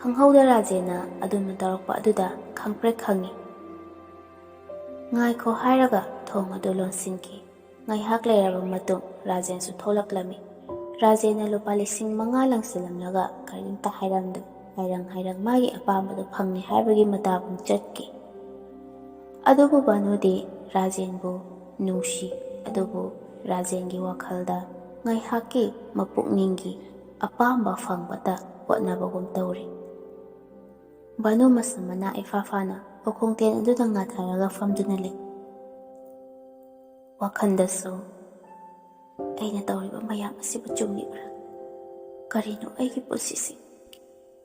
ꯈꯪꯍꯧꯗ ꯔꯥꯖꯦꯟꯅ ꯑꯗꯨꯝꯅ ꯇꯧꯔꯛꯄ ꯑꯗꯨꯗ ꯈꯪꯄ꯭ꯔꯦꯛ ꯈꯪꯉꯤ꯫ "ꯉꯥꯏꯈꯣ" ꯍꯥꯏꯔꯒ ꯊꯣꯡ ꯑꯗꯨ ꯂꯣꯟꯁꯤꯟꯈꯤ꯫ ꯉꯥꯏꯍꯥꯛ ꯂꯩꯔꯕ ꯃꯇꯨꯡ ꯔꯥꯖꯦꯟꯁꯨ ꯊꯣꯛꯂꯛꯂꯝꯃꯤ꯫ ꯔꯥꯖꯦꯟꯅ ꯂꯨꯄꯥ ꯂꯤꯁꯤꯡ ꯃꯉꯥ ꯂꯪꯁꯤꯜꯂꯝꯂꯒ ꯀꯔꯤꯝꯇ ꯍꯥꯏꯔꯝꯗꯦ꯫ ꯍꯥꯏꯔꯪ ꯍꯥꯏꯔꯪ ꯃꯥꯒꯤ ꯑꯄꯥꯝꯕꯗꯨ ꯐꯪꯂꯦ ꯍꯥꯏꯕꯒꯤ ꯃꯇꯥꯒꯨꯝ ꯆꯠꯈꯤ꯫ ꯑꯗꯨꯕꯨ ꯚꯥꯅꯨꯗꯤ ꯔꯥꯖꯦꯟꯕꯨ ꯅꯨꯡꯁꯤ, ꯑꯗꯨꯕꯨ ꯔꯥꯖꯦꯟꯒꯤ ꯋꯥꯈꯜꯗ ꯉꯥꯏꯍꯥꯛꯀꯤ ꯃꯄꯨꯛꯅꯤꯡꯒꯤ ꯑꯄꯥꯝꯕ ꯐꯪꯕꯇ ꯍꯣꯠꯅꯕꯒꯨꯝ ꯇꯧꯔꯤ꯫ ꯚꯥꯅꯨ ꯃꯁꯝ ꯃꯅꯥ ꯏꯐꯥ ꯐꯥꯅ ꯎꯈꯣꯡꯊꯦꯟ ꯑꯗꯨꯗ ꯉꯥꯊꯔꯒ ꯐꯝꯗꯨꯅ ꯂꯩ꯫ ꯋꯥꯈꯜꯗꯁꯨ, "ꯑꯩꯅ ꯇꯧꯔꯤꯕ ꯃꯌꯥꯝ ꯑꯁꯤꯕꯨ ꯆꯨꯝꯂꯤꯕ꯭ꯔꯥ? ꯀꯔꯤꯅꯣ ꯑꯩꯒꯤ ꯄꯨꯟꯁꯤꯁꯦ?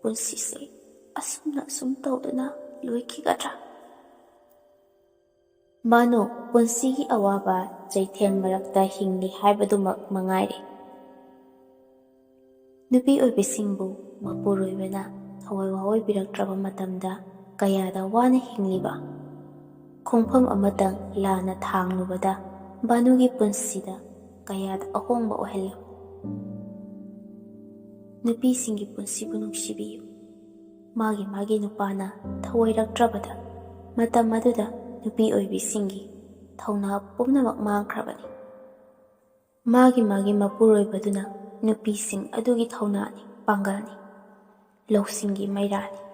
ꯄꯨꯟꯁꯤꯁꯦ ꯑꯁꯨꯝꯅ ꯑꯁꯨꯝ ꯇꯧꯗꯨꯅ ꯂꯣꯏꯈꯤꯒꯗ꯭ꯔꯥ?" ꯚꯥꯅꯨ ꯄꯨꯟꯁꯤꯒꯤ ꯑꯋꯥꯕ ꯆꯩꯊꯦꯡ ꯃꯔꯛꯇ ꯍꯤꯡꯂꯤ ꯍꯥꯏꯕꯗꯨꯃꯛ ꯃꯉꯥꯏꯔꯦ꯫ ꯅꯨꯄꯤ ꯑꯣꯏꯕꯤꯁꯤꯡꯕꯨ ꯃꯄꯨꯔꯣꯏꯕꯅ ꯊꯋꯥꯏ ꯋꯥꯑꯣꯏꯕꯤꯔꯛꯇ꯭ꯔꯕ ꯃꯇꯝꯗ ꯀꯌꯥꯗ ꯋꯥꯅ ꯍꯤꯡꯂꯤꯕ? ꯈꯣꯡꯐꯝ ꯑꯃꯇꯪ ꯂꯥꯟꯅ ꯊꯥꯡꯂꯨꯕꯗ ꯚꯥꯅꯨꯒꯤ ꯄꯨꯟꯁꯤꯗ ꯀꯌꯥꯗ ꯑꯍꯣꯡꯕ ꯑꯣꯏꯍꯜꯂꯤ꯫ ꯅꯨꯄꯤꯁꯤꯡꯒꯤ ꯄꯨꯟꯁꯤꯕꯨ ꯅꯨꯡꯁꯤꯕꯤꯌꯨ꯫ ꯃꯥꯒꯤ ꯃꯥꯒꯤ ꯅꯨꯄꯥꯅ ꯊꯑꯣꯏꯔꯛꯇ꯭ꯔꯕꯗ, ꯃꯇꯝ ꯑꯗꯨꯗ ꯅꯨꯄꯤ ꯑꯣꯏꯕꯤꯁꯤꯡꯒꯤ ꯊꯧꯅꯥ ꯄꯨꯝꯅꯃꯛ ꯃꯥꯡꯈ꯭ꯔꯕꯅꯤ꯫ ꯃꯥꯒꯤ ꯃꯥꯒꯤ ꯃꯄꯨꯔꯣꯏꯕꯗꯨꯅ ꯅꯨꯄꯤꯁꯤꯡ ꯑꯗꯨꯒꯤ ꯊꯧꯅꯥꯅꯤ, ꯄꯥꯡꯒꯜꯅꯤ, ꯂꯧꯁꯤꯡꯒꯤ ꯃꯩꯔꯥꯅꯤ꯫